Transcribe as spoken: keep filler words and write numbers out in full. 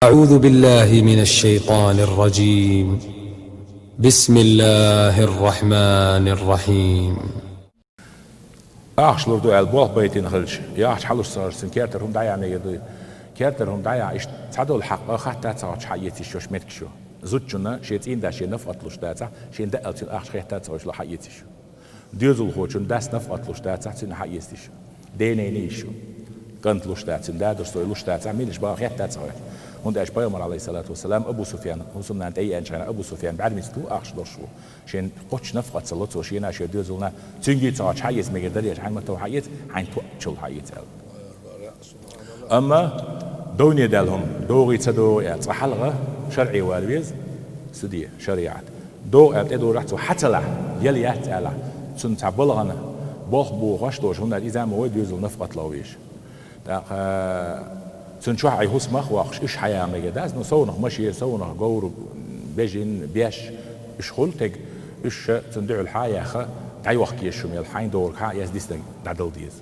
أعوذ بالله من الشيطان الرجيم. بسم الله الرحمن الرحيم. Ахча лур ду аьлла болх байтина хилча, яхача хьалуш ца гӀерташ, цун кертара хӀума дӀаяхьа мегар дуй. Кертара хӀума дӀаяхьа, иштта цхьадола хьакъ хатта ца гӀерташ хьаэца йиш йолаш моттиг я. Зудчунна шен цӀийнда шен нафакъат луш дацахь, шен даьла цун ахча хетта ца гӀерташ хьаэца йиш я. Доьзалхочун дас нафакъат луш дацахь, цунна хьаэца йиш я. Денайна йиш я. КӀант луш дац, цун да дурсой луш дацахь, милаш бахьа хетта ца гӀерташ. ХӀунда аьлча пайхамар, عليه الصلاة والسلام, Абу Суфьян, хӀусамнана тӀаеанча хана Абу Суфьян бӀаьрмица тух ахча луш ву. Шен кхоччу нафакъатца луцо, шена шен доьзална, цуьнга ца гӀерташ хьаэца мегар дарий, хьайна ма тов хьаэца, хьайна тоъачул хьаэца аьлла. Амма довне даьлла хӀума, догӀий ца догӀий аьлла, цкъа хьалха шарӀе вала веза, суде, шариӀат. ДогӀа аьлла тӀедожахь цо хьа ца лахь, яла яц аьлахь, цунна цхьа балгӀана болх бохош долаш, хӀунда аьлча иза ма вай доьзал нафакъат лохавеш. ТӀаккха цун чохь Ӏай хӀусамах воккхуш, уьш хьаяха мегар дац, ну, совнах машен, совнах говр, бежан, беш, уьш хуьлу тега, уьш ша цунна дуьхьал хьаяха, дӀайохка еза шу мел, хьайна догӀург хьа а эца, диснарг дӀадала деза.